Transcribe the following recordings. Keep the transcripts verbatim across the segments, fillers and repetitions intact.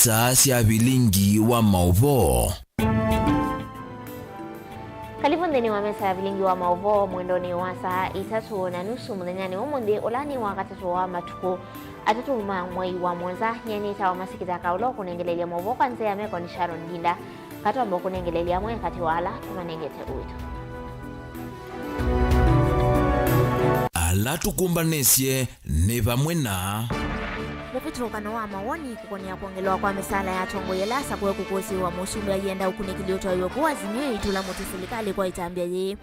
Saa sya vilingi wa maũvoo. Karibu nthĩnĩ wa mesa ya vilingi wa maũvoo mwendonĩ wa saa itatũ na nusu mũthenyanĩ wa ũmũnthĩ, ũla nĩ wa katatũ wa matukũ atatũ ma mwei wa mũonza. Nyie nĩtawa Masikita Kaũla, ũkũnengelelya maũvoo kwa nzĩa ya meko nĩ Sharon Ndinda. Katwamba ũkũnengelelya amwe katĩ wa ala tũmanengete ũito. Ala tũkũmbanĩsye nĩ vamwe na. Mũvĩtũkano wa mawoni kũkonea kwongelwa kwa mĩsaala ya atongoi ala asakũe kũkũsĩĩwa mũsumbĩ ayenda ũkunĩkĩli ũtwaĩwe kũu Azimio ĩitũla mũtĩ silikalĩ kwa ĩtambya yĩĩ.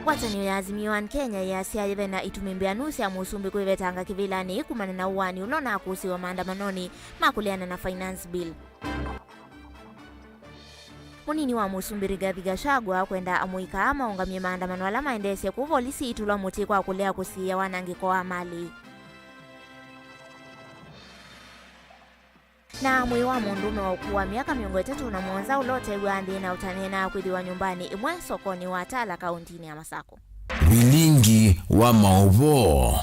Ngwatanĩo ya Azimio One Kenya yĩasya yĩve na itumi mbĩanu sya mũsumbĩ kwĩvetanga kĩvĩlanĩ kumana na ũaani ũla ũnakũsĩĩwa maandamanonĩ ma kũleana na Finance Bill. Mũnini wa mũsumbĩ Rigathi Gachagua akwenda amũika aa maũngamye maandamano ala maendeesye kũu volisi ĩitũla mũtĩ kwa kũlea kũsiĩĩa wanangĩko wa malĩ. Na mwĩĩ wa mũndũũme wa ũkũũ wa myaka mĩongo ĩtatũ na mũonza ũla ũtew'aa nthĩ na ũtaneenaa kwĩthĩwa nyũmbanĩ ĩmwe sokonĩ wa Tala, kaũntinĩ ya Masako. Vilingi wa maũvoo.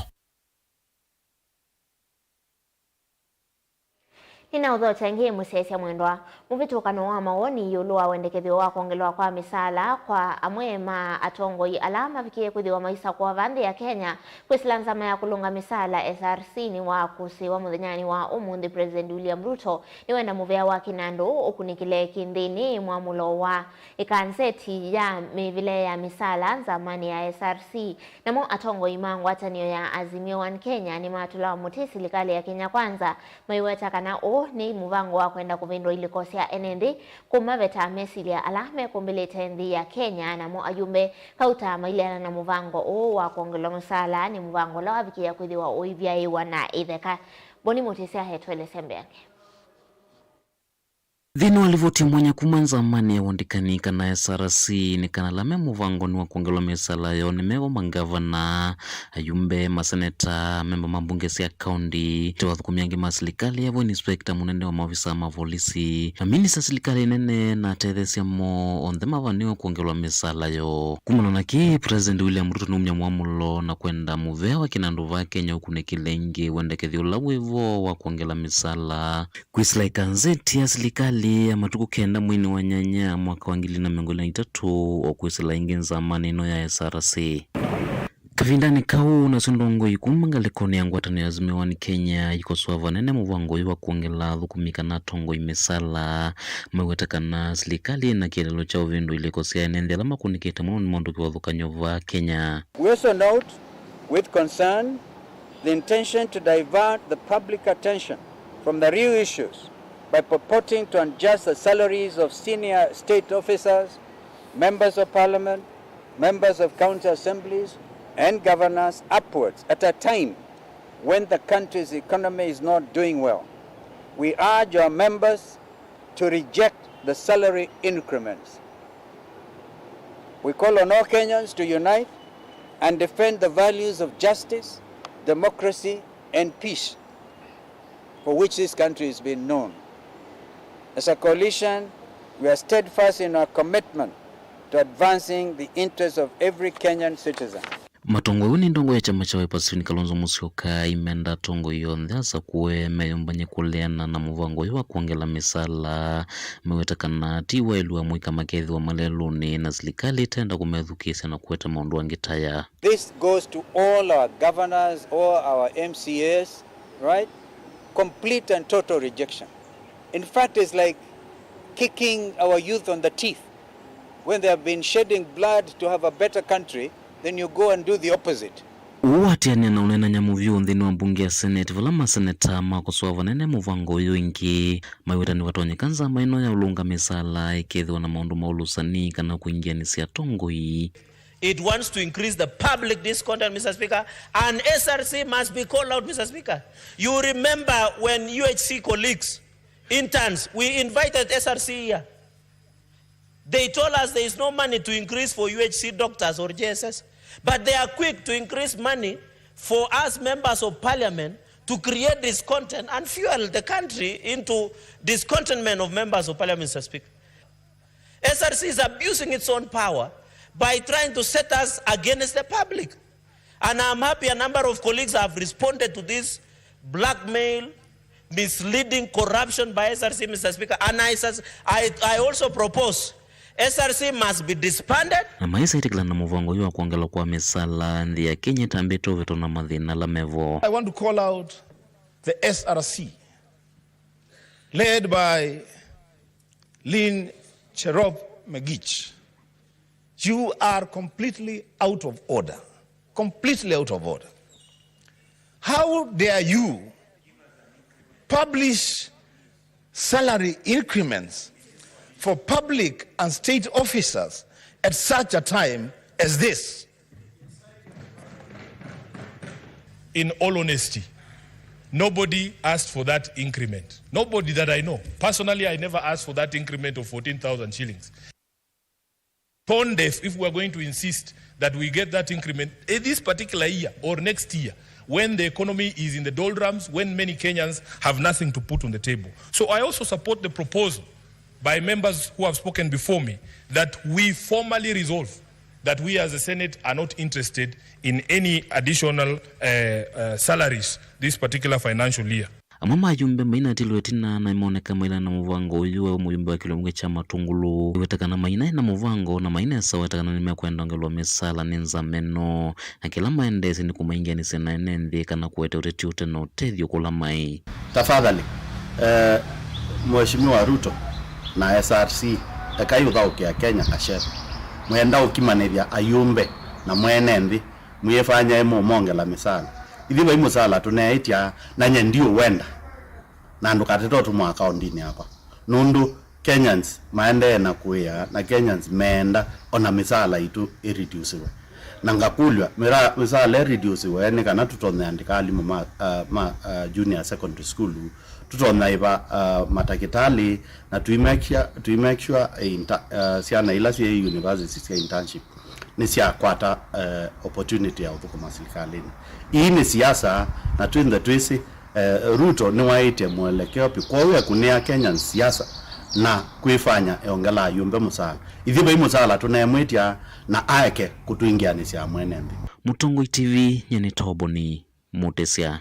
Nĩnaũthokya ĩngĩ mũsyaĩĩsya mwendwa. Mũvĩtũkano wa mawoni ĩũlũ wa wendekethyo wa kwongelwa kwa mĩsaala kwa amwe ma atongoi ala mavikĩe kwĩthĩwa maisakũa vaa nthĩ ya Kenya kwĩsĩla nzama ya kũlũnga mĩsaala, S R C, nĩwakũsĩĩwa mũthenyanĩ wa ũmũnthĩ. President William Ruto nĩwenda mũvea wa kĩnandũ ũkunĩkĩle kĩnthĩnĩ mwamũlo wa ĩkanzeti ya mĩvĩle ya mĩsaala nzamanĩ ya S R C. Namo atongoi ma ngwatanĩo ya Azimio One Kenya nĩmatũlawa mũtĩ silikalĩ ya Kenya Kwanza, maiweta kana ũũ nĩ mũvango wa kwenda kũvĩndũa ilĩko sya ene nthĩ, kũmaveta mesilya ala mekũmbĩlĩte nthĩ ya Kenya. Namo ayumbe kauta maileana na mũvango ũũ wa kwongelwa mũsaala, nĩ mũvango ũla wavikĩĩa kwĩthĩwa ũivyaĩĩwa na ĩtheka. Boni Mũtĩsya etwelesya mbeange. Nthĩnĩ wa livoti ya mwanya kuma nzamanĩ ya ũandĩkani kana S R C, nĩ kana ala me mũvangonĩ wa kwongelwa mĩsaala yoo nĩ mevo mangavana, ayumbe, maseneta, memba ma mbunge sya kaũnti, ta athũkũmi angĩ ma silikalĩ, yavo inspector mũnene wa maovisa ma volisi, maminista silikalĩ nene na atetheesya moo, onthe mavanĩwe kwongelwa mĩsaala yoo. Kumana na kĩĩ, President William Ruto nĩumya mwamũlo na kwenda mũvea wa kĩnandũ vaa Kenya ũkunĩkĩle ĩngĩ wendekethyo ũla wĩvo wa kwongela mĩsaala. Kwĩsĩla ĩkanzeti ya silikalĩ ya matukũ kenda mweinĩ wa nyanya mwaka wa ngili na mĩongo ĩlĩ na itatũ, o kwĩsĩla ĩngĩ nzamanĩ ĩno ya S R C. Kavindanĩ kau, nasyo ndongoi kuma ngalĩkonĩ ya ngwatanĩo ya Azimio One Kenya ikosoa vanene mũvango ũyũ wa kwongela athũkũmi kana atongoi mĩsala, maiweta kana silikalĩ ĩna kĩeleelo kya ũvĩndũa ilĩko sya ene nthĩ ala makũnĩkĩte mũno nĩ maũndũ kĩvathũkany'o vaa Kenya. We also note with concern the intention to divert the public attention from the real issues by purporting to adjust the salaries of senior state officers, members of parliament, members of county assemblies, and governors upwards at a time when the country's economy is not doing well. We urge our members to reject the salary increments. We call on all Kenyans to unite and defend the values of justice, democracy, and peace for which this country has been known. As a coalition, we are steadfast in our commitment to advancing the interests of every Kenyan citizen. Matongoi nĩ ndongoi ya kyama kya Wiper Stephen Kalonzo Musyoka aimenda atongoi onthe asakũe meyũmbany'e kũleana na mũvango ũyũ wa kwongela mĩsala, meweta kana ti waĩlu amũika makethĩwa malelũnĩ na silikalĩ ĩtenda kũmethukĩĩsya na kũweta maũndũ angĩ ta aya. This goes to all our governors, all our M C As, right? Complete and total rejection. In fact, it's like kicking our youth on the teeth. When they have been shedding blood to have a better country, then you go and do the opposite. Ũũ waatĩanĩa na ũneenany'a mũvyũ nthĩnĩ wa mbunge ya Senate, vala maseneta makosoa vanene mũvango ũyũ ĩngĩ, maiweta nĩvatonyeka nzama ĩno ya ũlũnga mĩsala ĩkethĩwa na maũndũ ma ũlũsani kana kũingĩanĩsya atongoi. It wants to increase the public discontent, Mister Speaker, and S R C must be called out, Mister Speaker. You remember when U H C colleagues, interns, we invited S R C here. They told us there is no money to increase for U H C doctors or J S S, but they are quick to increase money for us members of parliament to create discontent and fuel the country into discontentment of members of parliament, Mister Speaker. S R C is abusing its own power by trying to set us against the public. And I'm happy a number of colleagues have responded to this blackmail, misleading, corruption by S R C, Mister Speaker. And I, sus- I, I also propose S R C must be disbanded. Na maisaitikila na mũvango ũyũ wa kwongelwa kwa mĩsala, nthĩ ya Kenya ĩtambĩte ũvĩtwa na mathĩna ala mevo. I want to call out the S R C, led by Lynn Cherop Megich. You are completely out of order. Completely out of order. How dare you publish salary increments for public and state officers at such a time as this? In all honesty, nobody asked for that increment. Nobody that I know. Personally, I never asked for that increment of fourteen thousand shillings. Tone deaf if we are going to insist that we get that increment, eh, this particular year or next year, when the economy is in the doldrums, when many Kenyans have nothing to put on the table. So I also support the proposal by members who have spoken before me that we formally resolve that we as a Senate are not interested in any additional, uh, uh, salaries this particular financial year. Amwe ma ayumbe mainatilwe ĩtina na moneka maila na mũvango ũyũ wa mũyumbe wa kĩlungu kya Matungulu. Iweta kana mainaĩ na mũvango na mainesa weta kana nĩmekwenda ongelwa mĩsala nĩ nzama ĩno, na kĩla maendeesye nĩ kũmaingĩanĩsya na ene nthĩ kana kũete ũteti ũte na ũtethyo kũla maĩ. Tafadhali, eh, Mheshimiwa Ruto na S R C, ekai ũthaũkĩa Kenya kasheve. Mwenda ũkimanĩthya ayumbe na mwene nthĩ, mwĩfanyae mũmongela mĩsala. Ithyĩ vai mũsala tũneĩtya, na nye ndiũwenda, na ndũkatete ũtũmwa akaondinĩ yakwa. Nũndũ Kenyans maendee na kũĩa, na Kenyans meenda ona mĩsala itũ ĩreduciwe. Na ngakũlw'a, mĩra-, mĩsala ĩreduciwe nĩ kana tũtonye andĩka alimũ ma, uh, ma, uh, junior secondary school, tũtonye ĩva, uh, matakĩtalĩ, na tũimekya, tũimekya inta-, uh, syana ila syĩ university sya internship nĩsyakwata, uh, opportunity ya ũthũkũma silikalĩnĩ. Ii nĩ siasa, na twĩnthe twĩsĩ, eh, Ruto nĩwaĩtye mwelekeo pi, kwoou ekũnĩa Kenyans siasa na kwĩfanya eongela ayumbe mũsala. Ithyĩ vai mũsala tũneemwĩtya na aeke kũtũingĩanĩsya mwene nthĩ. Mũtongoi T V, nye nĩ Toboni Mũtĩsya.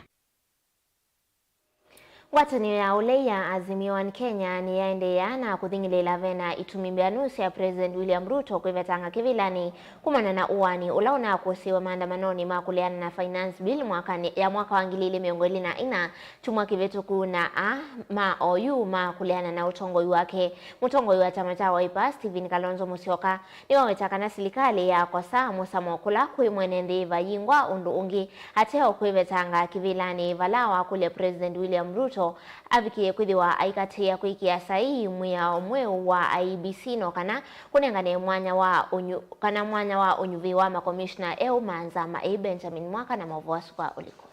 Ngwatanĩo ya ũlei ya Azimio One Kenya nĩyaendeea na kũthing'ĩlĩĩla vena itumi mbĩanu sya President William Ruto kwĩvetanga kĩvĩlanĩ kumana na ũaani ũla ũnakũsĩĩwe maandamanonĩ ma kũleana na Finance Bill mwakanĩ, ya mwaka wa ngili ili mĩongo ĩlĩ na ĩna kyumwa kĩvĩtũku, na aa ma oyu ma kũleana na ũtongoi wake. Mũtongoi wa kyama kya Wiper, Stephen Kalonzo Musyoka, nĩwaweta kana silikalĩ yakosa mũsamo kũla kwĩ mwene nthĩ vayingwa ũndũ ũngĩ ateo kwĩvetanga kĩvĩlanĩ, vala wakũlya President William Ruto avikĩe kwĩthĩwa aikatĩĩa kwĩkĩa saii mwĩao mweũ wa I E B C, no kana kũnengane mwanya wa ũnyu-, kana mwanya wa ũnyuvĩ wa makomishna eũ ma nzama ĩĩ. Benjamin Mwaka na maũvoo asu kwa ũliku.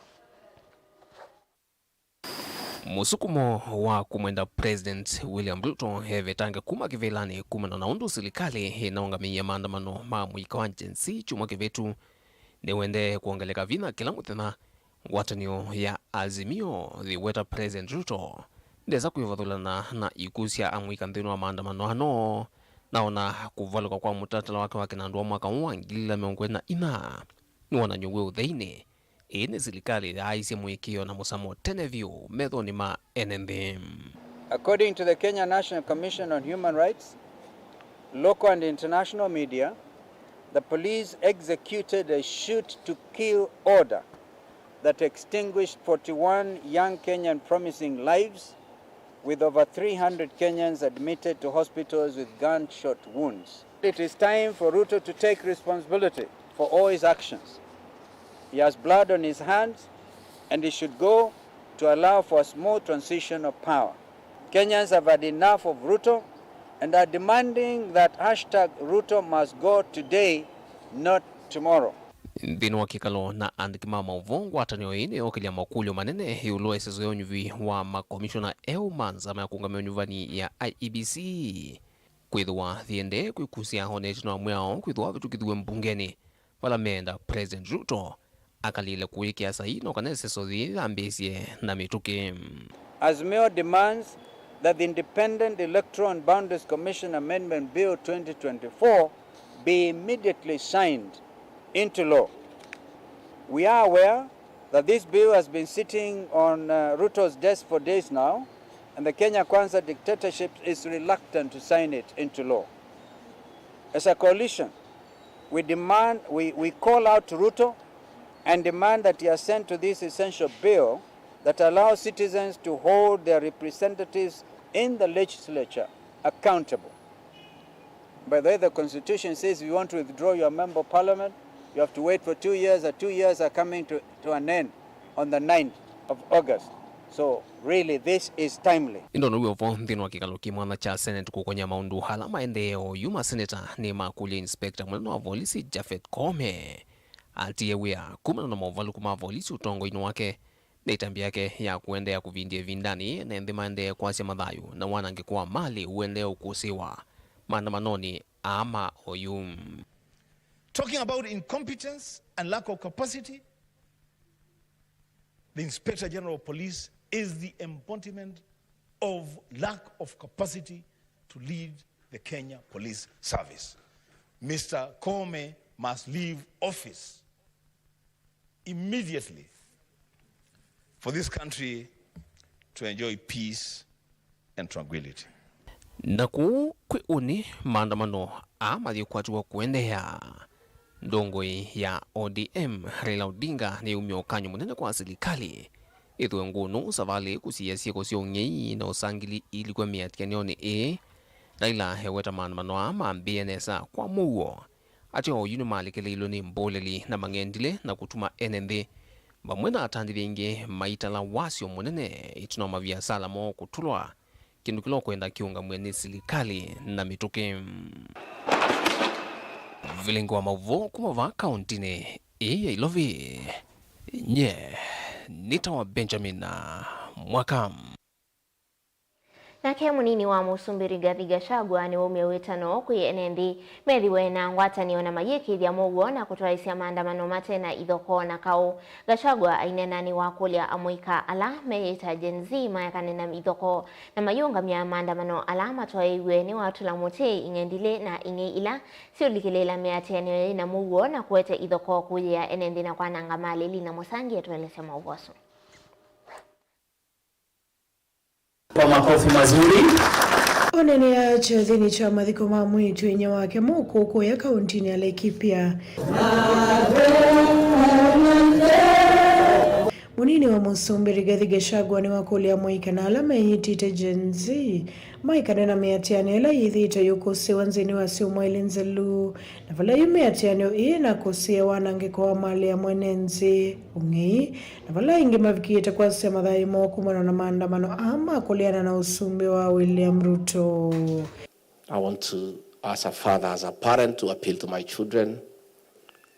Mũsukumo wa kũmwenda President William Ruto evetange kuma kĩvĩlanĩ kumana na ũndũ silikalĩ ĩnaũngamĩie maandamano ma mũika wa Gen Z kyumwa kĩvĩtu nĩũendee kwongeleka vinya kĩla mũthenya. Ngwatanĩo ya Azimio yĩweta President Ruto ndesa kwĩvathũlana na ikuũ sya amũika nthĩnĩ wa maandamano ano, na ona kũvalũka kwa mũtalatala wake wa kĩnandũ wa mwaka ũũ wa ngili ili mĩongo ĩlĩ na ĩna nĩ wonany'o wĩ ũtheinĩ. Ĩĩ nĩ silikalĩ yaaisye mũĩkĩĩo na mũsamo tene vyũ methonĩ ma ene nthĩ. According to the Kenya National Commission on Human Rights, local and international media, the police executed a shoot to kill order that extinguished forty-one young Kenyan promising lives, with over three hundred Kenyans admitted to hospitals with gunshot wounds. It is time for Ruto to take responsibility for all his actions. He has blood on his hands and he should go to allow for a smooth transition of power. Kenyans have had enough of Ruto and are demanding that hashtag Ruto must go today, not tomorrow. Nthĩnĩ wa kĩkalo na andĩki ma maũvoo, ngwatanĩo ĩĩ nĩyookĩlya makũlyo manene ĩũlũ wa ĩseso ya ũnyuvi wa makomishona eũ ma nzama ya kũũngamĩa ũnyuvani ya I E B C, kwĩthĩwa yĩendee kwĩkusya o na ĩtina wa mwĩao kwĩthĩwa avĩtũkĩthiw'e mbungenĩ, vala meenda President Ruto akalĩle kũĩkĩa saii no kana ĩseso yĩĩ yambĩĩsye na mĩtũkĩ. Azimio demands that the Independent Electoral and Boundaries Commission Amendment Bill twenty twenty-four be immediately signed into law. We are aware that this bill has been sitting on, uh, Ruto's desk for days now, and the Kenya Kwanza dictatorship is reluctant to sign it into law. As a coalition, we demand, we, we call out to Ruto and demand that he assent to this essential bill that allows citizens to hold their representatives in the legislature accountable. By the way, the constitution says if you want to withdraw your member of parliament, you have to wait for two years. The two years are coming to, to an end on the ninth of August. So really, this is timely. Ĩndĩ now'o vo nthĩnĩ wa kĩkalo kĩ mwanya kya Senate kũkony'a maũndũ ala maendee oyu, maseneta nĩmakũlya inspector mũnene wa volisi Japhet Koome atie wĩa kumana na movalũku ma volisi ũtongoinĩ wake, na ĩtambya yake ya kũendeea kũvindya ĩvindanĩ ene nthĩ maendee kwasya mathayũ na wanangĩko wa malĩ ũendee ũkũsĩĩwa maandamanonĩ aa ma oyu. Talking about incompetence and lack of capacity, the Inspector General of Police is the embodiment of lack of capacity to lead the Kenya Police Service. Mister Koome must leave office immediately for this country to enjoy peace and tranquility. Na kũu kwĩ ũnĩ, maandamano aa mayĩkwatiwa kũendeea. Ndongoi ya O D M, Raila Odinga, nĩyaumya ũkany'o mũnene kwa silikalĩ ĩthũe ngũnũ savalĩ kũsiĩĩa syĩko sya ũng'ei na ũsangili ilikwe mĩatĩanĩonĩ ĩĩ. Raila eweta maandamano aa mambĩĩe nesa kwa mũuo. Atĩ oyu nĩmalekeleilwe nĩ mbũleli na mang'endilĩ na kũtuma ene nthĩ vamwe na atandĩthya aingĩ maitala wasyo mũnene ĩtina wa maviasala moo kũtũlwa, kĩndũ kĩla ũkwenda kĩũngamw'e nĩ silikalĩ na mĩtũkĩ. Vilingi wa maũvoo kuma vaa kaũntinĩ ĩĩ ya Ilovi, nye nĩtawa Benjamin Mwaka. Nake mũnini wa mũsumbĩ Rigathi Gachagua nĩwaumya wĩtano kwĩ ene nthĩ methĩwe na ngwatanĩo na mayĩkĩĩthya mũuo na kũtwaĩsya maandamano mate na ithokoo na kaũ. Gachagua aineena nĩwakũlya amũika ala meyĩta Gen Z maekane na ithokoo na mayĩũngamya maandamano ala matwaĩiw'e nĩwatũla mũtĩ ing'endilĩ na ing'ei ila syũlikĩlĩĩla mĩatĩanĩo yĩ na mũuo na kũete ithokoo kũyĩa ene nthĩ na kwananga malĩ. Lina Mũsangi etũelesya maũvoo asu. Kwa makofi mazuri. Onene ya kyathĩnĩ kya mathiko ma mwĩĩtu inyia wake mũkũũ kũya kaũntinĩ ya Laikipia. Mũnini wa mũsumbĩ Rigathi Gachagua nĩwakũlya amũika na ala meyĩtĩte Gen Z maikane na mĩatĩanĩo ĩla yĩthĩĩtwe yũkũsĩwa nthĩnĩ wa syumwa ilĩ nzelu. Na vala yu mĩatĩanĩo ĩĩ na kũsĩĩa wanangĩko wa malĩ ya mwene nthĩ, ũng'ei, na vala aingĩ mavikĩĩte kwasya mathayũ moo kumana na maandamano aa ma kũleana na ũsumbĩ wa William Ruto. I want to, as a father, as a parent, to appeal to my children,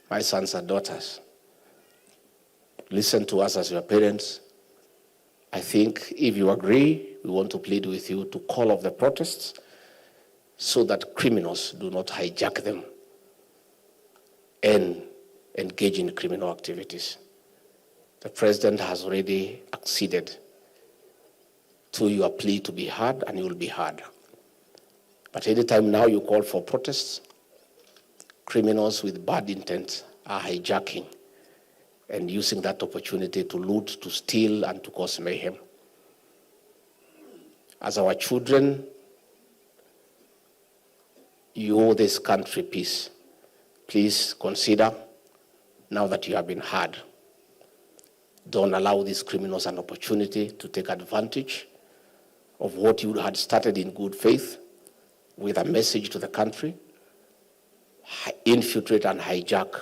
my sons and daughters. Listen to us as your parents. I think if you agree, we want to plead with you to call off the protests so that criminals do not hijack them and engage in criminal activities. The president has already acceded to your plea to be heard, and you will be heard. But anytime now you call for protests, criminals with bad intent are hijacking and using that opportunity to loot, to steal, and to cause mayhem. As our children, you owe this country peace. Please consider, now that you have been heard, don't allow these criminals an opportunity to take advantage of what you had started in good faith with a message to the country, hi-, infiltrate and hijack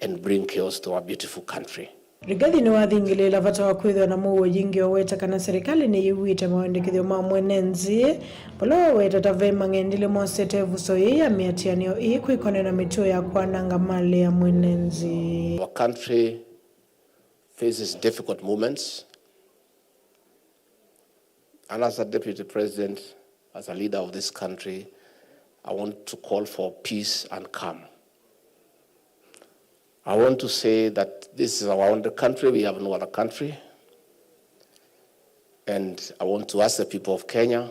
and bring chaos to our beautiful country. Rigathi nĩwathingĩlĩĩla vata wa kwĩthĩwa na mũuo yĩngĩ, oweta kana serikali nĩyĩw'ĩte mawendekethyo ma mwene nthĩ, vala waweta ta ve mang'endilĩ mosete ĩvuso yĩĩ ya mĩatĩanĩo ĩĩ kwĩkonana na mĩtuo ya kwananga malĩ ya mwene nthĩ. Our country faces difficult moments. And as a deputy president, as a leader of this country, I want to call for peace and calm. I want to say that this is our only country, we have no other country. And I want to ask the people of Kenya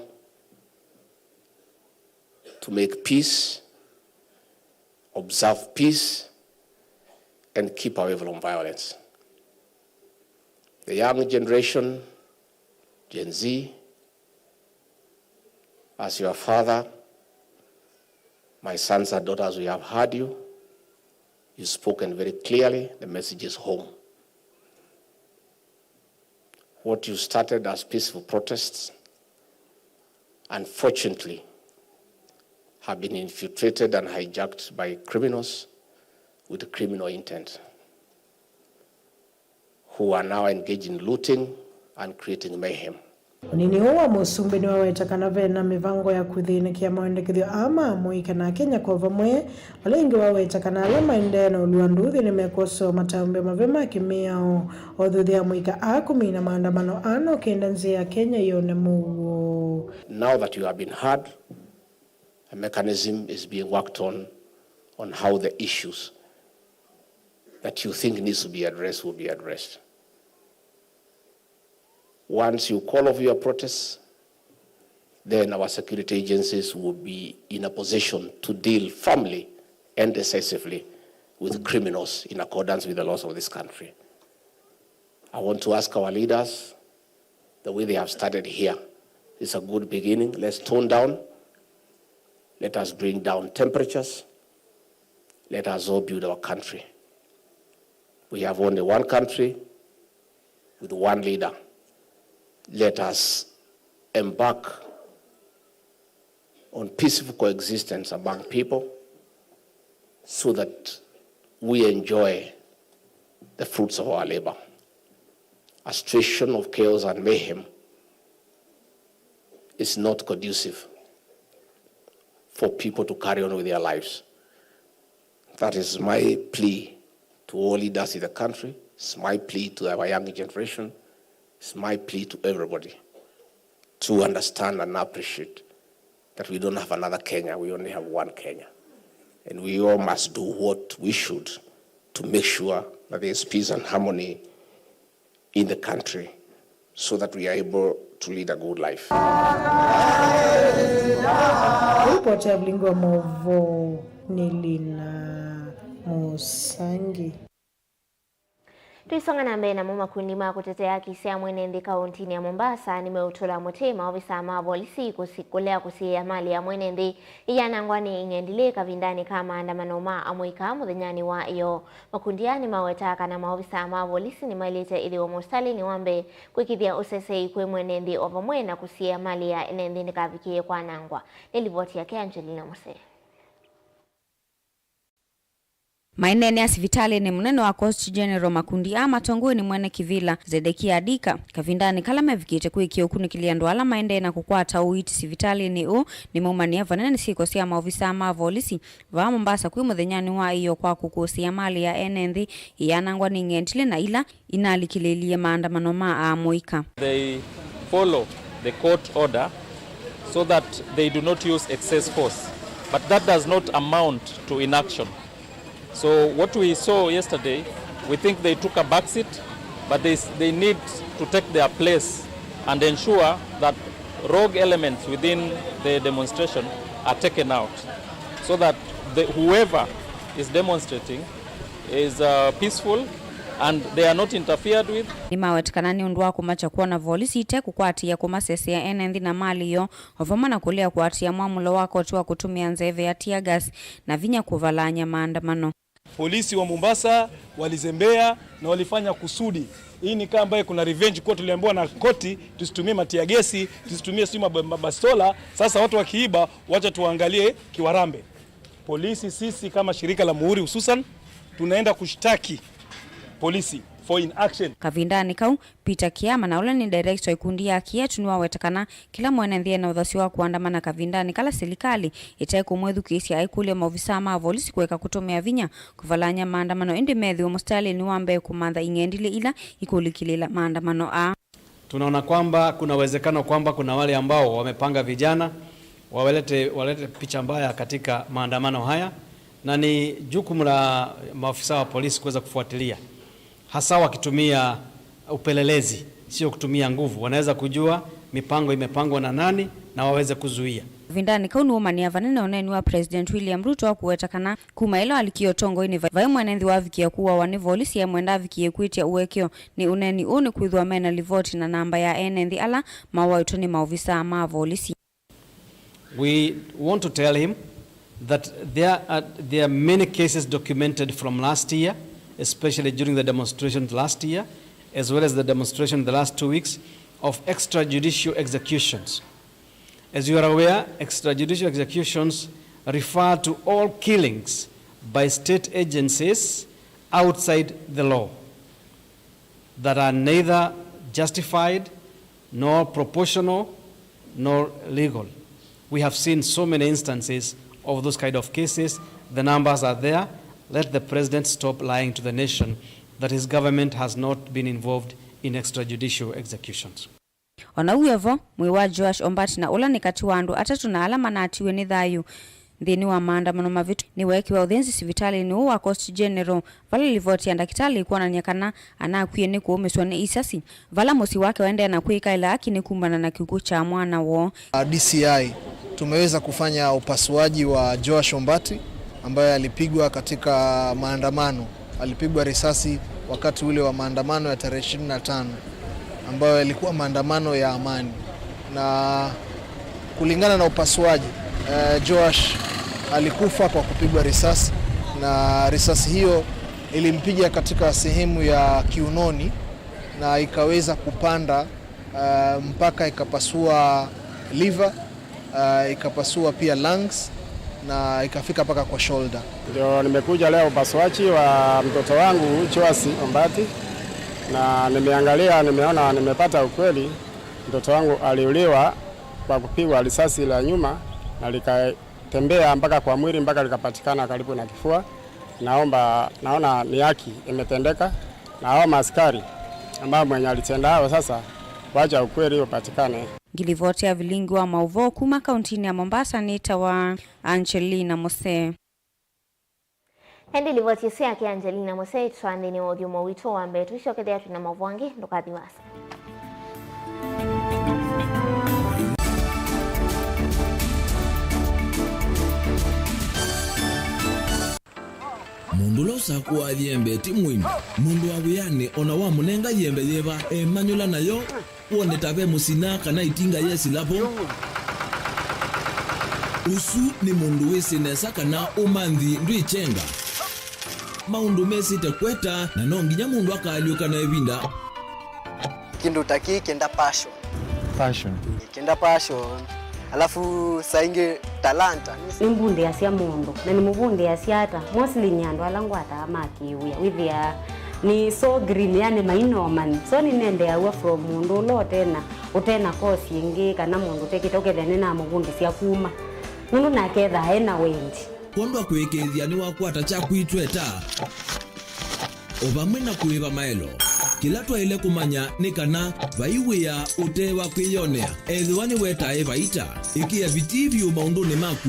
to make peace, observe peace, and keep away from violence. The young generation, Gen Z, as your father, my sons and daughters, we have heard you. You've spoken very clearly. The message is home. What you started as peaceful protests, unfortunately, have been infiltrated and hijacked by criminals with criminal intent, who are now engaged in looting and creating mayhem. Ũnini ũũ wa mũsumbĩ nĩwaweta kana ve na mĩvango ya kũthĩnĩkĩa mawendekethyo aa ma amũika na Akenya kwa vamwe. Vala ĩngĩ waweta kana ala maendee na ũlũa nduthi nĩmekwosewa matambya mave ma kĩmĩao. Othuthya amũika aa kũmina maandamano aa no kenda nzĩa ya Kenya yone mũuo. Now that you have been heard, a mechanism is being worked on, on how the issues that you think needs to be addressed will be addressed. Once you call off your protests, then our security agencies will be in a position to deal firmly and decisively with criminals in accordance with the laws of this country. I want to ask our leaders, the way they have started here is a good beginning. Let's tone down. Let us bring down temperatures. Let us all build our country. We have only one country with one leader. Let us embark on peaceful coexistence among people so that we enjoy the fruits of our labor. A situation of chaos and mayhem is not conducive for people to carry on with their lives. That is my plea to all leaders in the country. It's my plea to our young generation. It's my plea to everybody to understand and appreciate that we don't have another Kenya, we only have one Kenya. And we all must do what we should to make sure that there's peace and harmony in the country so that we are able to lead a good life. Ripoti ya Vilingi wa Mauvoo nĩ Lina Mũsangi. Tũisonga na mbee namo, makundi ma kũtetea haki sya mwene nthĩ kaũntinĩ ya Mombasa nĩmeũtũla mũtĩ maovisaa ma volisi kũsi-, kũlea kũsiĩĩa mali ya mwene nthĩ ĩyanangwa nĩ ing'endilĩ kavindanĩ ka maandamano ma amũika mũthenyanĩ wa ĩyoo. Makundi aa nĩmawetaa kana maovisaa ma volisi nĩmaĩlĩte ĩthĩwe mũsitalĩnĩ wa mbee kwĩkĩthya ũseseĩ kwĩ mwene nthĩ o vamwe na kũsiĩĩa mali ya ene nthĩ ndĩkavikĩĩe kwanangwa. Nĩ livoti yake Angelina Mose. Maineenea sivitalĩnĩ mũnene wa Coast General, makundi aa matongoew'e nĩ mwene kĩvĩla Zedekia Adika. Kavindanĩ kala mevikĩte kwĩkĩa ũkunĩkĩlya andũ ala maendee na kũkwata ũiiti sivitalĩnĩ ũũ, nĩmaumanĩa vanene nĩ syĩko sya maovisaa ma volisi vaa Mombasa kwĩ mũthenyanĩ wa ĩyoo kwa kũkũsĩĩa mali ya ene nthĩ ĩyanangwa nĩ ing'endilĩ na ila inalikĩlĩĩlie maandamano ma amũika. They follow the court order so that they do not use excess force, but that does not amount to inaction. So what we saw yesterday, we think they took a back seat, but they, they need to take their place and ensure that rogue elements within the demonstration are taken out, so that the, whoever is demonstrating is, uh, peaceful and they are not interfered with. Nĩmaweta kana nĩ ũndũ wa kũmakya kwona volisi ite kũkwatĩĩa kũmasesea ene nthĩ na mali yoo, o vamwe na kũlea kũatĩĩa mwamũlo wa koti wa kũtũmĩa nzeve ya tear gas na vinya kũvalany'a maandamano. Polisi wa Mombasa walizembea na walifanya kusudi. Hii ni kaa ambaye kuna revenge kwa tuliambiwa na koti tusitumie matia gesi, tusitumie sijui mab-, mabastola. Sasa watu wakiiba, wacha tuangalie kiwarambe. Polisi, sisi kama shirika la Muhuri hususan, tunaenda kushtaki polisi for inaction. Kavindanĩ kau, Peter Kiama, na ũla nĩ director wa ikundi ya Kietu, nĩwaweta kana kĩla mwene nthĩ ena ũthasyo wa kũandamana kavindanĩ kala silikalĩ ĩte kũmwĩthukĩĩsya, aikũlya maovisaa ma volisi kũeka kũtũmĩa vinya kũvalany'a maandamano, ĩndĩ methĩwe mũsitalĩnĩ wa mbee kũmantha ing'endilĩ ila ikũlikĩlĩĩla maandamano aa. Tunaona kwamba kuna uwezekano kwamba kuna wale ambao wamepanga vijana wawalete, walete picha mbaya katika maandamano haya, na ni jukumu la maafisa wa polisi kuweza kufuatilia, hasa wakitumia upelelezi, sio kutumia nguvu. Wanaweza kujua mipango imepangwa na nani, na waweze kuzuia. Kavindanĩ kau nĩwũmanyĩa vanene ũneeni wa President William Ruto wa kũweta kana kuma ĩla walikie ũtongoinĩ, vai mwene nthĩ wavikie kũawa nĩ volisi, e mwenda avikie kwĩtya ũekeo nĩ ũneeni ũũ nĩkwĩthĩwa mena livoti na namba ya ene nthĩ ala mawaĩtwe nĩ maovisaa ma volisi. We want to tell him that there are, there are many cases documented from last year, especially during the demonstrations last year, as well as the demonstration the last two weeks, of extrajudicial executions. As you are aware, extrajudicial executions refer to all killings by state agencies outside the law that are neither justified nor proportional nor legal. We have seen so many instances of those kind of cases. The numbers are there. Let the president stop lying to the nation that his government has not been involved in extrajudicial executions. O na ũu wĩ vo, mwĩĩ wa Joash Ombaati, na ũla nĩ katĩ wa andũ atatũ na ala manatiwe nĩ thayũ nthĩnĩ wa maandamano mavĩtũku, nĩweekiwa ũthĩnzi sivitalĩnĩ ũũ wa Coast General, vala livoti ya ndakĩtalĩ ĩkwonany'a kana anakwie nĩ kũũmĩswa nĩ isasi, vala mũsyĩ wake waendee na kwĩkaĩla aki nĩ kumana na kĩkw'ũ kya mwana woo. D C I, tumeweza kufanya upasuaji wa Joash Ombaati ambaye alipigwa katika maandamano. Alipigwa risasi wakati ule wa maandamano ya tarehe ishirini na tano, ambayo yalikuwa maandamano ya amani. Na kulingana na upasuaji, eh, Joash alikufa kwa kupigwa risasi, na risasi hiyo ilimpiga katika sehemu ya kiunoni na ikaweza kupanda, eh, mpaka ikapasua liver, ah, ikapasua pia lungs na ikafika mpaka kwa shoulder. Ndio nimekuja leo upasuaji wa mtoto wangu Joash Ombaati, na nimeangalia, nimeona, nimepata ukweli. Mtoto wangu aliuliwa kwa kupigwa risasi la nyuma na likatembea mpaka kwa mwili mpaka likapatikana karibu na kifua. Naomba, naona ni haki imetendeka, na hao maaskari ambao mwenye alitenda hao sasa, wacha ukweli upatikane. Ngilivoti ya vilingi wa maũvoo kuma kauntinĩ ya Mombasa nĩtawa Angelina Mose. Ĩndĩ livoti ĩsu yake Angelina Mose ĩtũtwaa nthĩnĩ wa ũthyũmũo witũ wa mbee. Tũisyokethĩa twĩ na maũvoo angĩ, ndũkathi wasa. Mũndũ ũla ũsakũaa yembe ti mũini. Mũndũ wa wĩanĩ o na wamũnenga yembe yĩva, emanyũla nayo, wone ta ve mũsina kana ĩtinga yesĩla vo. Ũsu nĩ mũndũ wĩsĩ nesa kana ũmanthi ndwĩkyenga. Maũndũ mesĩte kweta, na no nginya mũndũ akaalyũka na ĩvinda. Kĩndũ ta kĩĩ kĩenda passion. Passion. Kĩenda passion. Alafu saa ingĩ talanta. Nĩmbundĩasya mũndũ, na nĩmũvundĩasya ata? Mostly nĩ andũ ala ngwataa ma kĩwĩa. Wĩthĩaa nĩ so green, yani mainomani. So nĩnendeeaw'a from mũndũ ũla ũtena, ũtena course ĩngĩ, kana mũndũ ũtekĩte, ũkethĩa nĩnamũvundĩsya kuma. Nũndũ nake ethaa ena wendi. Kwondũ wa kũĩkĩĩthya nĩwakwata kyaku itweta. O vamwe na kũĩva maelo, kĩla twaĩle kũmanya nĩ kana vai wĩa ũte wa kwĩyonea, ethĩwa nĩwetae vaita. Ĩkĩa vitii vyũ maũndũnĩ maku.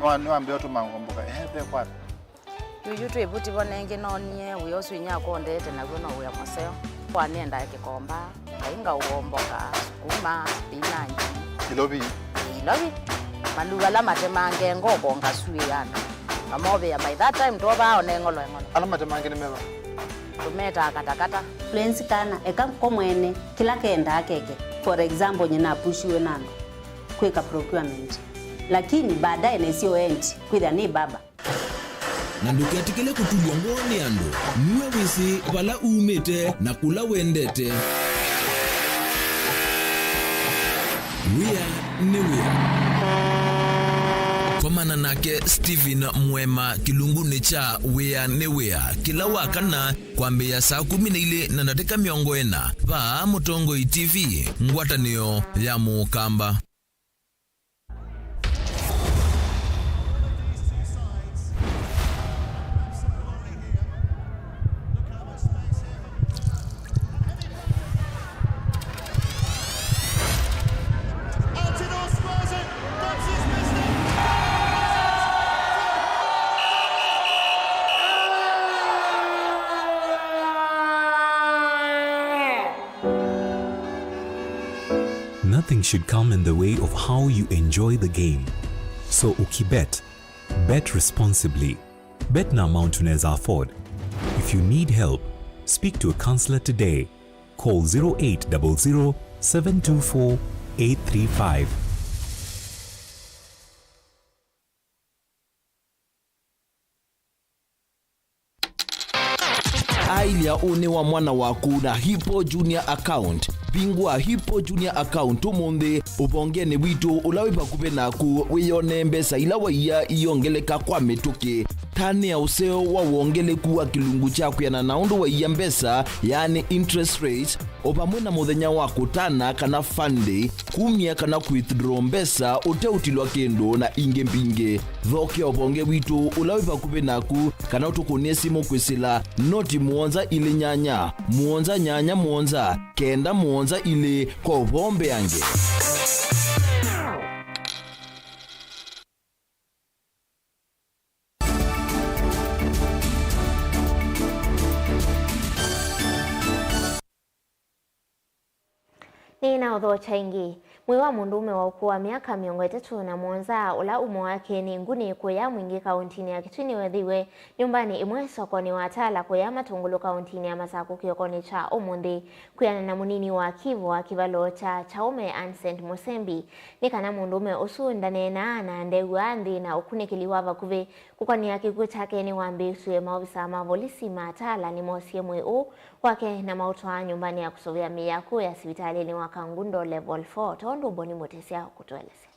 Nĩwambĩa ũtũma ngomboka ehe ve kwata. Yuyu twĩ vuti vo nengĩ noonie wĩa ũsu inyakwa ũndeete naw'o no wĩa mũseo. Wanendae kĩkomba. Kainga ũomboka, sukuma, spinach. Ilovi. Ilovi. Maluva ala matemange ngoko ngasuĩ andũ. Mamovĩa by that time twovaa one ng'olo eng'olo. Ala matemange nĩ meva? Tũmetaa katakata. Fluency kana, eka ko mwene, kĩla kendaa keke. For example, nyina apushiwe na andũ kwĩka procurement. Lakini baadaye nesio endi, kwĩthĩa nĩ baba. Na ndũketĩkĩle kũtulw'a ngoo nĩ andũ. Nue wĩsĩ vala umĩte na kũla wendete. Wĩa nĩ wĩa. Komana nake Stephen Mwema kĩlungunĩ kya Wĩa nĩ Wĩa kĩla wa kana kwambĩĩa saa kũmi na ilĩ na ndatĩka mĩongo ĩna vaa Mũtongoi T V, ngwatanĩo ya Mũkamba. Nothing should come in the way of how you enjoy the game. So ukibet, bet responsibly. Bet na amount unaweza afford. If you need help, speak to a counselor today. Call zero eight double zero, seven two four, eight three five. Ailya ũnĩ wa mwana waku na Hippo Junior Account. Vingũa Hippo Junior Account ũmũnthĩ ũvongenĩ witũ ũla wĩ vakuvĩ naku, wĩyonee mbesa ila waia iongeleka kwa mĩtũkĩ. Tanĩa ũseo wa wongeleku wa kĩlungu kya kwĩana na ũndũ waia mbesa, yaani interest rates, o vamwe na mũthenya wa kũtana kana fund day, kumya kana withdraw mbesa ũteũtilwa kĩndũ, na ingĩ mbingĩ. Thokea ũvonge witũ ũla wĩ vakuvĩ naku, kana ũtũkũnĩe simũ kwĩsĩla noti mũonza ilĩ nyanya, mũonza nyanya mũonza, kenda mũonza ilĩ kwa ũvoo mbeange. Nĩ na ũthokya ĩngĩ. Mwĩĩ wa mũndũũme wa ũkũũ wa myaka mĩongo ĩtatũ na mũonza, ũla umo wake nĩ ngunĩ kũya mwingĩ kaũntinĩ ya Kitui, nĩwethĩiwe nyũmbanĩ ĩmwe sokonĩ wa Tala kũya Matũngũlũ kaũntinĩ ya Masakũ kĩokonĩ kya ũmũnthĩ. Kwĩana na mũnini wa kivu wa kĩvalo kya Chaume, Ansent Mũsembi, nĩ kana mũndũũme ũsu ndaneenaa na ndew'aa nthĩ, na ũkunĩkĩli wa vakuvĩ kũkonĩa kĩkw'ũ kyake nĩwambĩĩsw'e. Maovisa ma volisi ma Tala nĩmoosie mwĩĩ ũũ wake na maũtwaa nyũmbanĩ ya kũsũvĩa mĩĩ ya kũya sivitalĩnĩ wa Kangundo Level four, tondũ Boni Mũtĩsya ũkũtũelesya.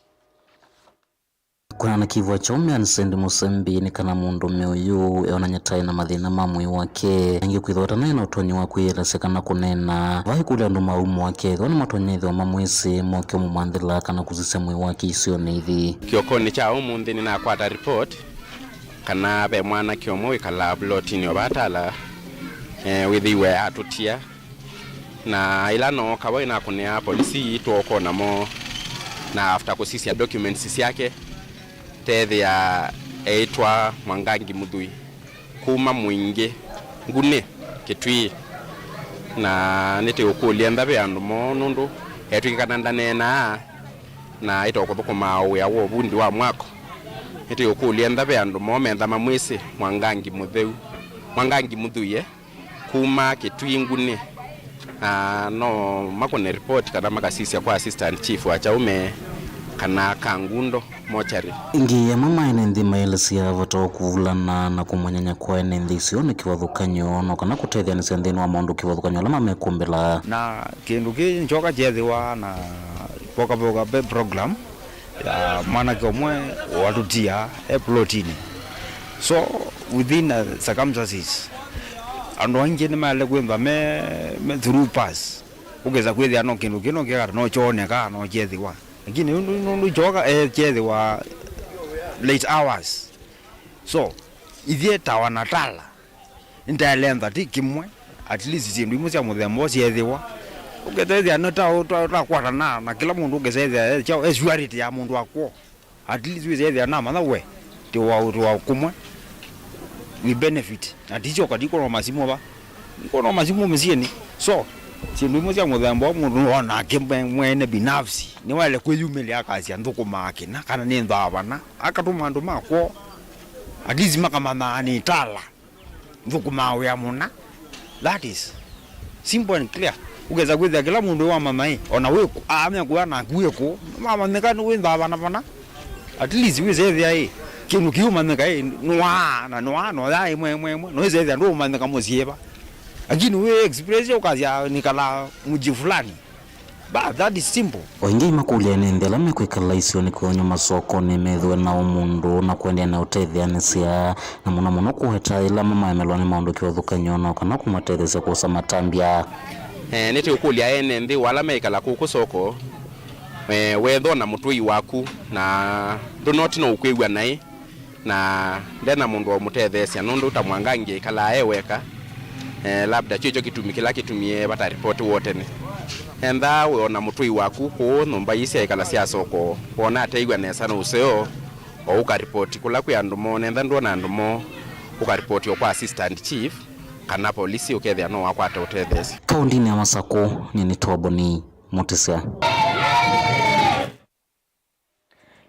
Kwĩana na kivu wa Chaume, Ansent Mũsembi, nĩ kana mũndũũme ũyũ eonany'a ta ena mathĩna ma mwĩĩ wake, na ĩngĩ kwĩthĩwa ta naĩ na ũtonyi wa kwĩyĩelesya kana kũneena. Vaikũlya andũ ma umo wake ethĩwa nĩmatonya ĩthĩwa mamwĩsĩ, moke mũmanthĩla kana kũsisya mwĩĩ wake isionĩ ithi. Kĩokonĩ kya ũmũnthĩ nĩnakwata report kana ve mwanake ũmwe wĩkalaa plotinĩ o vaa Tala, eh, wĩthĩiwe atũtia. Na ĩla nooka vau nakũnĩa polisi, twooka namo, na after kũsisya documents syake, teethĩa eĩtwa Mwangangi Mũthui kuma Mwingĩ Ngunĩ, Kitui. Na nĩtĩũkũlya ntha ve andũ moo, nũndũ etw'ĩkana ndaneenaa, na aĩta o kũthũkũmaa o wĩa wa ũvundi wa mwako. Nĩtĩũkũlya ntha ve andũ moo metha mamwĩsĩ Mwangangi Mũtheu, Mwangangi Mũthui, eh, kuma Kitui Ngunĩ. Ah, no makũne report kana makasisya kwa assistant chief wa Chaume kana Kangundo mortuary. Ĩngĩ, amwe ma ene nthĩ maelesya vata wa kũvulana na kũmanyanya kwa ene nthĩ isio nĩ kĩvathũkany'o, no kana kũtetheanĩsya nthĩnĩ wa maũndũ kĩvathũkany'o ala mamekũmbĩla. Na kĩndũ kĩĩ nĩ kyoka kyeethĩwa na Voka Voka Pe program ya mwanake ũmwe watũtia e plotinĩ. So, within the circumstances, andũ aingĩ nĩmaĩle kwĩthwa me, me through pass. Ũkesa kwĩthĩa no kĩndũ kĩno kĩkata no kyooneka, no kyethĩwa. Lakini nũndũ, nũndũ kyoka, eh, kyethĩwa late hours. So, ithyĩ ta wanatala, nĩtaĩle ntha ti kĩmwe, at least syĩndũ imwe sya mũthemba ũũ syeethĩwa. Ũketethya nĩ ta ũ-, ta, takwatana na kĩla mũndũ ũkesethĩa e surety ya mũndũ akw'o. At least wĩsethĩa namanya we, tĩ wa, tĩ wa kũmwe. We benefit. Na tisyoka, ndikwona masimũ va. Ndikwona masimũ mĩsyĩnĩ. So, syĩndũ imwe sya mũthemba ũũ mũndũ onake mwe-, mwene binafsi, nĩwaĩle kwĩyumĩlya akasya nthũkũmaa kĩna, kana nĩ nthavana. Akatũma andũ makw'o. At least makamanyaa nĩ tala. Nthũkũmaa wĩa mũna. That is simple and clear. Ũkesa kwĩthĩa kĩla mũndũ wamanya ĩ, ona wĩ kũ, amekũya naku wĩ kũ, mamanyĩka nĩ wĩ nthavana vana. At least wĩsethĩa ĩ, kĩndũ kĩũmanyĩka ĩ, nũaa na nũaa, noya ĩmwe ĩmwe ĩmwe, no wĩsethĩa ndũũmanyĩka mũsyĩ va. Lakini wĩ express ũkasya nĩkalaa mji fulani. Ba, that is simple. O ĩngĩ, makũlya ene nthĩ ala mekwĩkala isionĩ kĩũnyũ masokonĩ methĩwe na ũmũndũ na kũendeea na ũtetheanĩsya, na mũno mũno kũweta ĩla mamaemelwa nĩ maũndũ kĩvathũkany'o, na kana kũmatetheesya kwosa matambya. Eh, nĩtĩũkũlya ene nthĩ ala meĩkala kũkũ soko, eh, wethwa na mũtũi waku na ndũnoti no ũkwĩw'a naĩ, na ndena mũndũ wa ũmũtetheesya, nũndũ ta Mwangangi aikalaa e weka, eh, labda kyo kyo kĩtumi kĩla kĩtumie vata ripoti woo tene. Entha wĩona mũtũi waku kũũ nyũmba ii syaĩkala sya soko, wona ateĩw'a nesa na ũseo, o ũka ripoti kũla kwĩ andũ moo, na entha ndwona andũ moo, ũka ripoti o kwa assistant chief kana polisi, ũkethĩa no wakwata ũtetheesyo. Kaũndinĩ ya Masakũ, nĩ nĩ Toboni. Mũtĩsya.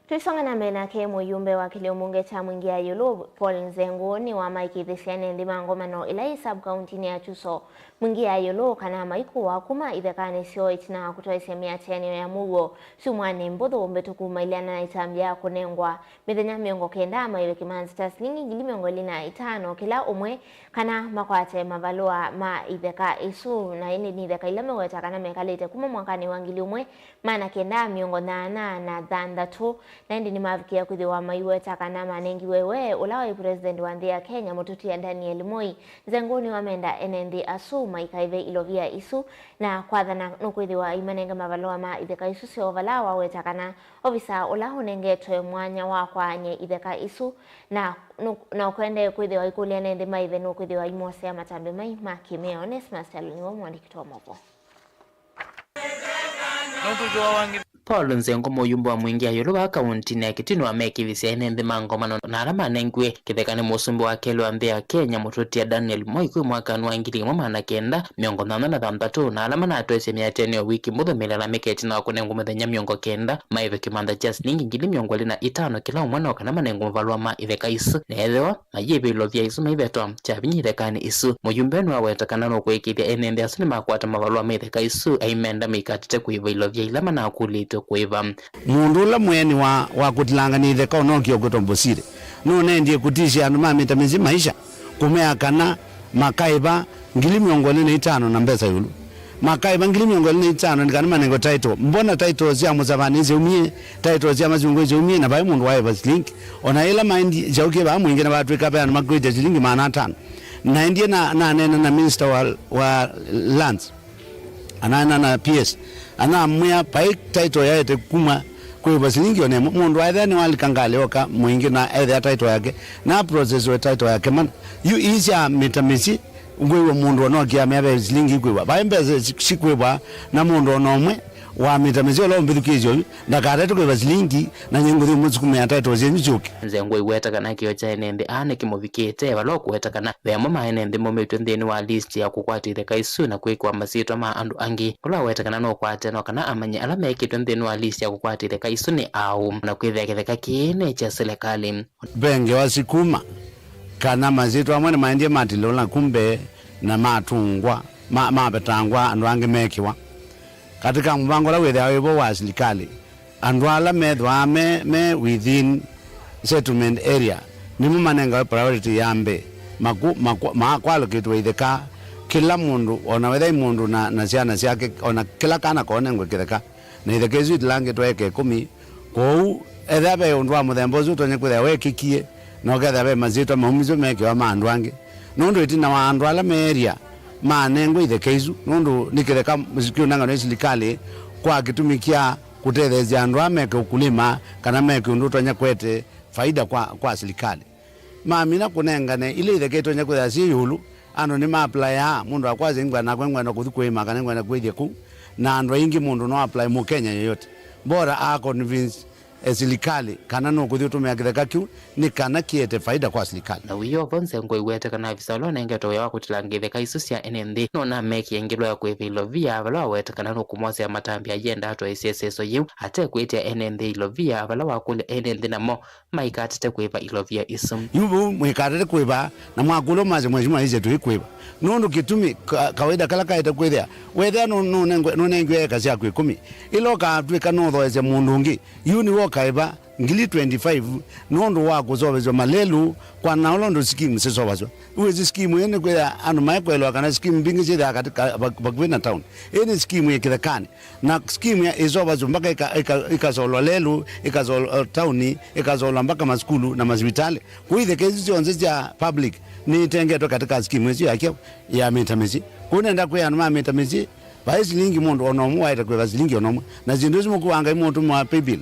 Tũisonga na mbee nake, mũyumbe wa kĩlĩo mbunge kya Mwingi ya Ĩũlũ, Paul Nzengũ, nĩwamaĩkĩĩthĩsye ene nthĩ ma ngomano ĩla yĩ sub-kauntinĩ ya Kyuso, Mwingi ya Ĩũlũ, kana maikũwa kuma ithekanĩ syoo ĩtina wa kũtwaĩsya mĩatĩanĩo ya mũuo. Syumwanĩ mbũthũ mbĩtũku, maileana na ĩtambya ya kũnengwa mĩthenya mĩongo kenda maĩve kĩmanza kya silingi ngili mĩongo ĩlĩ na itano kĩla ũmwe, kana makwate mavalũa ma itheka isu, na ĩndĩ nĩ itheka ila meweta kana mekalĩte kuma mwakanĩ wa ngili ĩmwe maana kenda mĩongo nyanya na thanthatũ, na ĩndĩ nĩmavikĩe kwĩthĩwa maiweta kana manengiwe we ũla waĩ president wa nthĩ ya Kenya, mũtũtia Daniel Moi. Nzengũ nĩwamenda ene nthĩ asu maikaĩve ilovia isu na kwathana nũkwĩthĩwa aimanenge mavalũa ma itheka isu syoo, vala waweta kana ovisa ũla ũnengetwe mwanya wa kwaany'a itheka isu na nũ-, na ũkwendee kwĩthĩwa ikũlya ene nthĩ maĩve nũkwĩthĩwa aimwosea matambya mai ma kĩmĩao. Onesmus Kyalo nĩwe mũandĩki wa maũvoo. Paul Nzengũ, mũyumbe wa Mwingi ya Ĩũlũ wa kauntinĩ ya Kitui, nĩwamekĩĩthĩsye ene nthĩ ma ngomano na ala manengiwe kĩtheka nĩ mũsumbĩ wa kelĩ wa nthĩ ya Kenya, mũtũtia Daniel Moi, kwĩ mwakanĩ wa ngili ĩmwe maana kenda mĩongo nyanya na thanthatũ, na ala manatwaĩsye mĩatĩanĩo wiki mbũthũ mĩlalamĩke ĩtina wa kũnengwa mĩthenya mĩongo kenda maĩve kĩmanza kya silingi ngili mĩongo ĩlĩ na itano kĩla ũmwe, no kana manengwe mavalũa ma itheka isu, na ethĩwa mayĩve ilovia isu maivetwa kya vinya ithekanĩ isu. Mũyumbe nĩwaweta kana nũkũĩkĩĩthya ene nthĩ asu nĩmakwata mavalũa ma itheka isu, aimenda maikatĩte kũĩva ilovia ila manakũlĩtw'e kũĩva. Mũndũ ũla mũeni wa, wa kũtilangany'a itheka ũnookie ũkwĩtwa Bosire nũnendie kũtishya andũ ma Mita Mĩsyĩ maisha, kũmea kana makaĩva ngili mĩongo ĩlĩ na itano na mbesa ĩũlũ. Makaĩva ngili mĩongo ĩlĩ na itano nĩ kana manengwe title. Mbona title sya Mũsavani syaumie, title sya Masyungwa syaumie, na vai mũndũ waĩva silingi? O na ĩla maendie syaũkie vaa Mwingi na vatw'ĩka ve andũ makwĩtya silingi maana atano. Naendie na, naneena na minister wa, wa lands, ananeena na P S, anamwĩa vai title yaete kuma kwĩva silingi o na ĩmwe. Mũndũ aethĩa nĩwalika ngalĩ oka Mwingi na ethĩa title yake, na process we title yake mana. Yu ii sya Mita Mĩsyĩ, ngwĩw'a mũndũ onokĩa mea ve silingi ikwĩwa. Vai mbesa si-, sikwĩwa na mũndũ o na ũmwe wa Mita Mĩsyĩ ũla ũmbĩthukĩĩsye ũyu, ndakatate kwĩva silingi, na nyie ngũthi ũmũsukumĩa title syenyu syũke. Nzengũ aiweta kana kĩo kya ene nthĩ aa nĩkĩmũvikĩte, vala ũkũweta kana ve amwe ma ene nthĩ maumĩtw'e nthĩnĩ wa list ya kũkwata itheka isu na kwĩkĩwa masyĩtwa ma andũ angĩ. Ũla waweta kana nũkwate no kana amanye ala mekĩtwe nthĩnĩ wa list ya kũkwata itheka isu nĩ aũ, na kwĩthĩa kĩtheka kĩĩ nĩ kya silikalĩ. Ve ngewa sikuma kana masyĩtwa amwe nĩmaendie matilĩwa na kumbe na matũngwa, ma-, mavetangwa, andũ angĩ mekĩwa. Katĩ ka mũvango ũla wĩthĩawa wĩ vo wa silikalĩ, andũ ala methĩawa me, me within settlement area nĩmo manengawe priority ya mbee, maku-, maku-, ma-, kwalokĩtwe itheka, kĩla mũndũ, o na wethĩa mũndũ na, na syana syake, o na kĩla kana konengwe kĩtheka, na itheka isu itilangĩtwe eka ĩkũmi. Kwoou, ethĩa ve ũndũ wa mũthemba ũsu ũtonya kwĩthĩa wekĩkie, na ũkethĩa ve masyĩtwa maumĩsyo mekĩwa ma andũ angĩ, nũndũ ĩtina wa andũ ala me area manengwe itheka isu, nũndũ nĩ kĩtheka kĩũnenganwe nĩ silikalĩ kwa kĩtumi kya kũtetheesya andũ aa meke ũkulima kana meke ũndũ ũtonya kũete faida kwa, kwa silikalĩ. Mamina kũnengane ila itheka itonya kwĩthĩa syĩ ĩũlũ, andũ nĩmaaplayaa, mũndũ akwasya, "Ingwenda nakwa, ingwenda kũthi kũĩma kana ingwenda kwĩthya kũu." Na andũ aingĩ mũndũ no apply, Mũkenya yoyote, bora a convince, eh, silikalĩ kana nũkũthi ũtũmĩa kĩtheka kĩu nĩ kana kĩete faida kwa silikalĩ. Na wĩoo vo, Nzengũ aiweta kana avisa ũla ũnengetwe wĩa wa kũtilanga itheka isu sya ene nthĩ nũnamekĩe ngĩlwa ya kũĩva ilovia, vala waweta kana nũkũmosea matambya ayenda atwaĩsye ĩseso yĩu ate kwĩtĩa ene nthĩ ilovia, vala wakũlya ene nthĩ namo maikatate kũĩva ilovia isu. Yu vau mwĩkatate kũĩva, na mwakũlya ũmasye, "Mheshimiwa, ĩsĩ tũikwĩva." Nũndũ kĩtumi ka-, kawaida kala kaĩte kwĩthĩa, wethĩa nũ-, nũnengwe-, nũnengiwe eka syaku ĩkũmi, ĩla ũkatw'ĩka nũthoesya mũndũ ũngĩ, yu nĩwe ũkaĩva ngili twenty-five nũndũ wa kũsoveswa malelũ kwa na ũla ũndũ sikimu sisovaswa. Yu ĩsi sikimu ĩĩ nĩkwĩthĩa andũ maekũelewa kana sikimu mbingĩ syĩthĩawa katĩ ka-, va-, vakuvĩ na town. Ĩĩ nĩ sikimu ĩ kĩthekanĩ. Na scheme ya ĩsovasw'a mpaka ĩka-, ĩka-, ĩkasolwa lelũ, ĩkasolwa taoni, ĩkasolwa mpaka masukulu na masivitalĩ. Kũu itheka isu syonthe sya public nĩitengetwe katĩ ka scheme ĩsu ya kyaũ? Ya Mita Mĩsyĩ. Kũu nenda kwĩa andũ ma Mita Mĩsyĩ, vai silingi mũndũ o na ũmwe waĩte kũĩva silingi o na ũmwe. Na syĩndũ isu mũkũaa Ngai mũtũmĩwa paybill.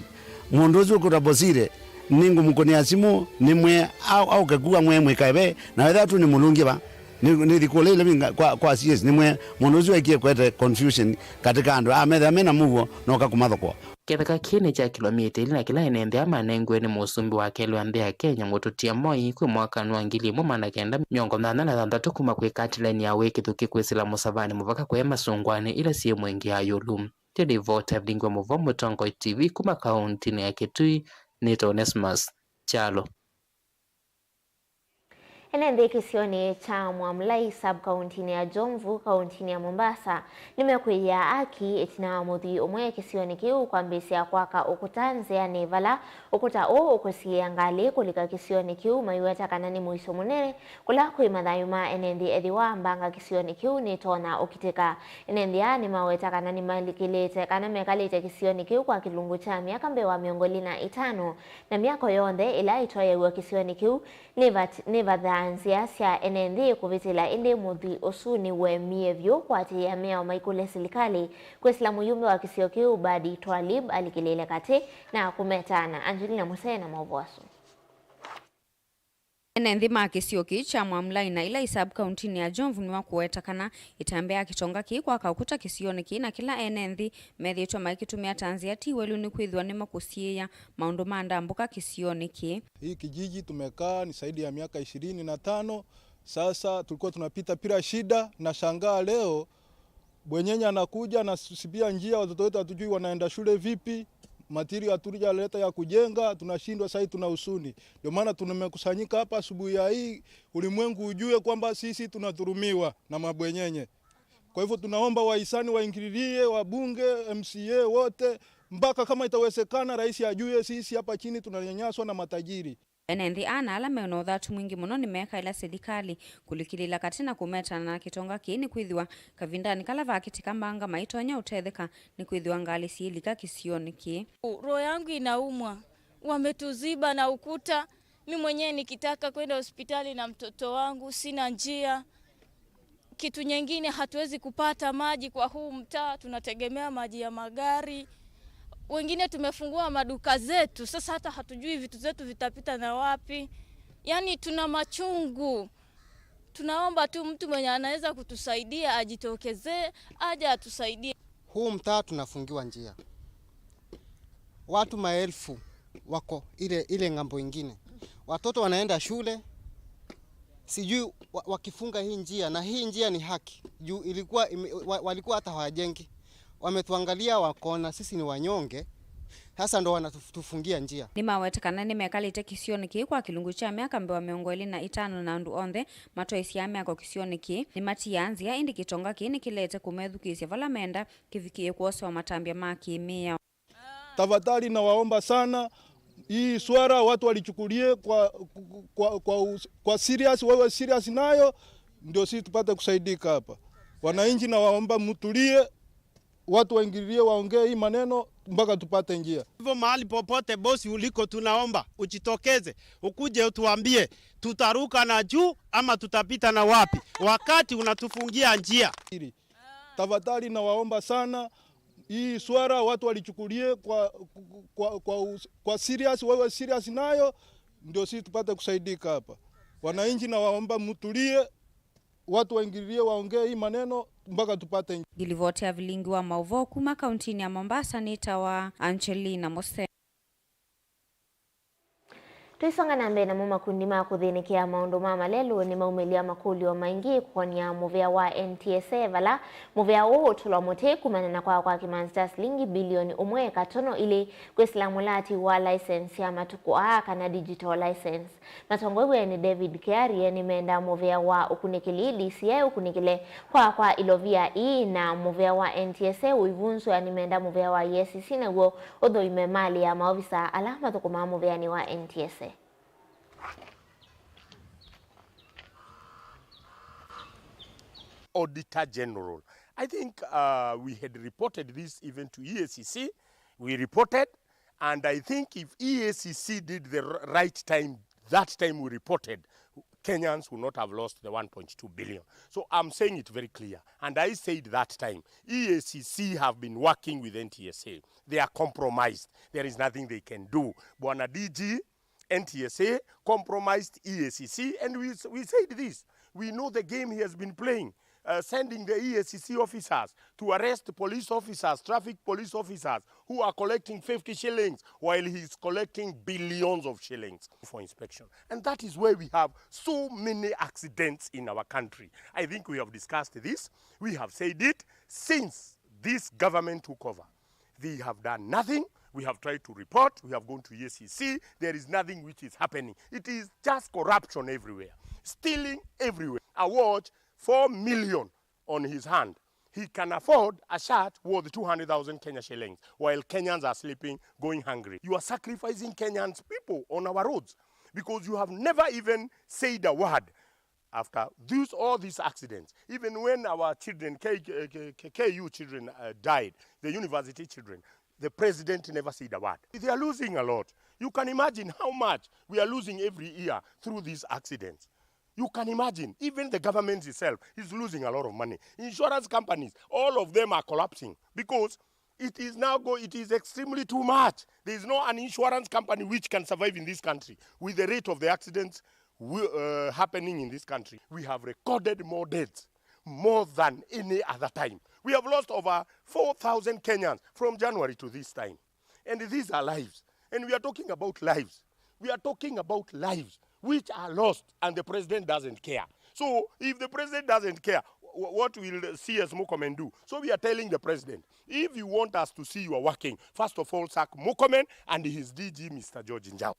Mũndũ ũsu ũkwĩtwa Bosire, nĩngũmũkũnĩa simũ, nĩmwĩe, au-, aũke kũu amwĩe mwĩkae ve, na wethĩa tu nĩmũlũngye va. Nĩ, nĩ thikũ ĩla ĩla vinga kwa, kwa C S, nĩmwĩe mũndũ ũsu ekie kũete confusion katĩ ka andũ, amethĩa mena mũuo, noka kũmathokoa. Kĩtheka kĩĩ nĩ kya kĩlomita ilĩ na kĩla ene nthĩ aa manengiwe nĩ mũsumbĩ wa kelĩ wa nthĩ ya Kenya, Mũtũtia Moi, kwĩ mwakanĩ wa ngili ĩmwe maana kenda mĩongo nyanya na thanthatũ kuma kwĩ katĩ laini ya wĩkĩthũki kwĩsĩla mũsavanĩ mũvaka kũya masũngwanĩ ila syĩ Mwingi ya Ĩũlũ. Teddy Vota, Mlingi wa Mũvoo, Mũtongoi T V, kuma kauntinĩ ya Kitui, Nĩtawa Onesmus Kyalo. Ene nthĩ kĩsionĩ kya Mwamlai, sub-kauntinĩ ya Jomvu, kauntinĩ ya Mombasa, nĩmekwĩyĩa aki ĩtina wa mũthwii ũmwe kĩsionĩ kĩu kwambĩĩsya kwaka ũkũta nzĩanĩ vala ũkũta ũũ ũkũsiĩĩa ngalĩ kũlika kĩsionĩ kĩu, maiweta kana nĩ mũisyo mũnene kũla kwĩ mathayũ ma ene nthĩ ethĩwa mbanga kĩsionĩ kĩu nĩtonya ũkitĩka. Ene nthĩ aa nĩmaweta kana nĩmalikĩlĩte kana mekalĩte kĩsionĩ kĩu kwa kĩlungu kya myaka mbee wa mĩongo ĩlĩ na ĩtano, na myako yonthe ĩla ĩtwaĩaw'a kĩsionĩ kĩu nĩvat-, nĩvathaa nzĩa sya ene nthĩ kũvĩtĩla, ĩndĩ mũthwii ũsu nĩwemie vyũ kũatĩĩa mĩao maikũlye silikalĩ kwĩsĩla mũyumbe wa kĩsio kĩu Badi Twalib alikĩlĩle katĩ na kũmetaana. Angelina Musee na maũvoo asu. Ene nthĩ ma kĩsio kĩĩ kya Mwamlai na ila i sub-kauntinĩ ya Jomvu nĩmakũweta kana ĩtambya ya kĩtonga kĩĩ kwaka ũkũta kĩsionĩ kĩĩ na kĩla ene nthĩ methĩĩtwe maikĩtũmĩa ta nzĩa ti welu nĩkwĩthĩwa nĩmakũsiĩĩa maũndũ ma ndambũka kĩsionĩ kĩĩ. Hii kijiji tumekaa ni zaidi ya miaka ishirini na tano sasa, tulikuwa tunapita bila shida, na shangaa leo bwenyenye anakuja na sipia njia, watoto wetu hatujui wanaenda shule vipi, matiri hatujaleta ya kujenga, tunashindwa, sasa tuna huzuni. Ndio maana tumekusanyika hapa asubuhi ya hii, ulimwengu ujue kwamba sisi tunadhulumiwa na mabwenyenye. Kwa hivyo tunaomba wahisani waingililie, wabunge, M C A wote, mpaka kama itawezekana rais ajue sisi hapa chini tunanyanyaswa na matajiri. Ene nthĩ aa na ala me na ũthatu mwingĩ mũno nĩmekaĩla silikalĩ kũlikĩlĩla katĩ na kũmetana na kĩtonga kĩĩ, nĩkwĩthĩwa kavindanĩ kala vakĩtĩka mbanga maitonya ũtetheka, nĩkwĩthĩwa ngalĩ syĩlika kĩsionĩ kĩĩ. Roho yangu inaumwa, wametuziba na ukuta. Mi mwenyewe nikitaka kwenda hospitali na mtoto wangu, sina njia. Kitu nyingine, hatuwezi kupata maji kwa huu mtaa, tunategemea maji ya magari. Wengine tumefungua maduka zetu, sasa hata hatujui vitu zetu vitapita na wapi. Yaani tuna machungu. Tunaomba tu mtu mwenye anaweza kutusaidia ajitokezee, aje atusaidie. Huu mtaa tunafungiwa njia. Watu maelfu wako ile, ile ng'ambo ingine. Watoto wanaenda shule, sijui wa-, wakifunga hii njia, na hii njia ni haki. Juu ilikuwa ime-, wa-, walikuwa hata hawajengi. Wametuangalia, wakaona sisi ni wanyonge, sasa ndo wanatufungia njia. Nĩmaweta kana nĩmekalĩte kĩsionĩ kĩĩ kwa kĩlungu kya myaka mbee wa mĩongo ĩlĩ na ĩtano, na andũ onthe matwaĩsyaa myako kĩsionĩ kĩĩ nĩmatiaa nzĩa, ĩndĩ kĩtonga kĩĩ nĩkĩlete kũmethukĩĩsya vala menda kĩvikĩe kwosewa matambya ma kĩmĩao. Tafadhali nawaomba sana, hii swala watu walichukulie kwa, kwa, kwa, us-, kwa serious, wawe serious nayo, ndio sisi tupate kusaidika hapa. Wananchi nawaomba mtulie, watu waingililie, waongee hii maneno mpaka tupate njia. Hivyo mahali popote bosi uliko, tunaomba ujitokeze, ukuje utuambie tutaruka na juu ama tutapita na wapi wakati unatufungia njia. Tafadhali nawaomba sana, hii swala watu walichukulie kwa, kwa, kwa, us-, kwa serious, wawe serious nayo, ndio sisi tupate kusaidika hapa. Wananchi nawaomba mtulie, watu waingililie, waongee hii maneno mpaka tupate njia. Ngilivoti ya vilingi wa maũvoo kuma kauntinĩ ya Mombasa nĩtawa Angelina Mose. Tũisonga na mbee namo, makundi ma kũthĩnĩkĩa maũndũ ma malelũ nĩmaumĩlya makũlyo maingĩ kũkonia mũvĩa wa N T S A, vala mũvĩa ũũ ũtũlwa mũtĩ kumana na kwakwa kĩmanzi kya silingi bilioni ũmwe katono ilĩ kwĩsĩla mũlati wa license ya matukũ aa, kana digital license. Matongoew'e nĩ David Kiarie nĩmenda mũvĩa wa ũkunĩkĩli, D C I, ũkunĩkĩle kwakwa ilovia ii, na mũvĩa wa N T S A ũivunzw'a. Nĩmenda mũvĩa wa E A C C naw'o ũthũime malĩ ya maovisa ala mathũkũmaa mũvĩanĩ wa N T S A. Auditor General. I think, uh, we had reported this even to E A C C. We reported, and I think if E A C C did the r-, right time, that time we reported, Kenyans would not have lost the one point two billion. So I'm saying it very clear, and I said that time, E A C C have been working with N T S A. They are compromised. There is nothing they can do. Bwana D G, N T S A compromised E A C C, and we, we said this. We know the game he has been playing, uh, sending the E A C C officers to arrest police officers, traffic police officers, who are collecting fifty shillings while he is collecting billions of shillings for inspection. And that is why we have so many accidents in our country. I think we have discussed this. We have said it since this government took over. They have done nothing. We have tried to report, we have gone to E A C C, there is nothing which is happening. It is just corruption everywhere, stealing everywhere. A watch, four million on his hand. He can afford a shirt worth two hundred thousand Kenya shillings while Kenyans are sleeping, going hungry. You are sacrificing Kenyans people on our roads because you have never even said a word after these, all these accidents. Even when our children, K, K, K, KU children uh, died, the university children, the president never said a word. They are losing a lot. You can imagine how much we are losing every year through these accidents. You can imagine, even the government itself is losing a lot of money. Insurance companies, all of them are collapsing because it is now go, it is extremely too much. There is no an insurance company which can survive in this country with the rate of the accidents we, uh, happening in this country. We have recorded more deaths more than any other time. We have lost over four thousand Kenyans from January to this time. And these are lives. And we are talking about lives. We are talking about lives which are lost, and the president doesn't care. So if the president doesn't care, wh- what will C S Murkomen do? So we are telling the president, if you want us to see you are working, first of all, sack Murkomen and his D G, Mister George Njau.